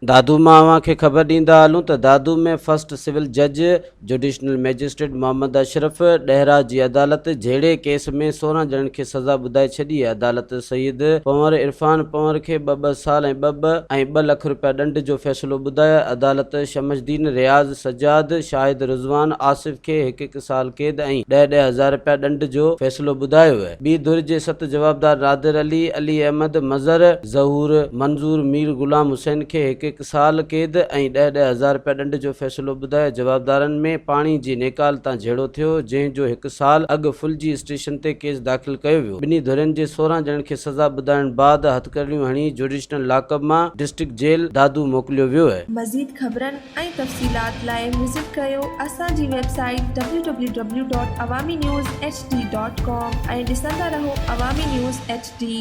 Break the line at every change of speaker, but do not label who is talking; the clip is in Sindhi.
دادو مان اوهان کي خبر ڏيندا هلون ته دادو ۾ فرسٽ سول جج جوڊيشنل مئجسٽريٽ محمد اشرف ڏهرا جي عدالت جهيڙي ڪيس ۾ 16 ڄڻن کي سزا ٻڌائي ڇڏي. عدالت سيد پنهور، عرفان پنهور کي ٻه ٻه سال ۽ ٻه ٻه ۽ ٻه لک رپيا ڏنڊ جو فيصلو ٻڌايو. عدالت شمشدين، رياض، سجاد، شاهد رضوان، آصف کي هڪ هڪ سال قيد ۽ ڏهه ڏهه هزار رپيا ڏنڊ جو فيصلو ٻڌايو. ٻي ڌر جي ست جوابدار نادر علي، علي احمد، مظهر، ظهور، منظور، مير غلام حسين کي هڪ هڪ سال قيد ۽ ڏهه ڏهه هزار رپيا ڏنڊ جو فيصلو ٻڌايو. جوابدارن ۾ پاڻي جي نيڪال تان جهيڙو ٿيو، جنهن جو هڪ سال اڳ ڦلجي اسٽيشن تي ڪيس داخل ڪيو ويو. ٻنهي ڌرين جي 16 ڄڻن کي سزا ٻڌائڻ بعد هٿڪڙيون هڻي جوڊيشنل لاڪ اپ مان ڊسٽرڪٽ جيل دادو موڪليو ويو.
مزيد خبرن ۽ تفصيلات لاء وزٽ ڪريو اسان جي website W W W dot Awami news H D dot com ۽ ڏسندا رهو عوامي نيوز ايڇ ڊي.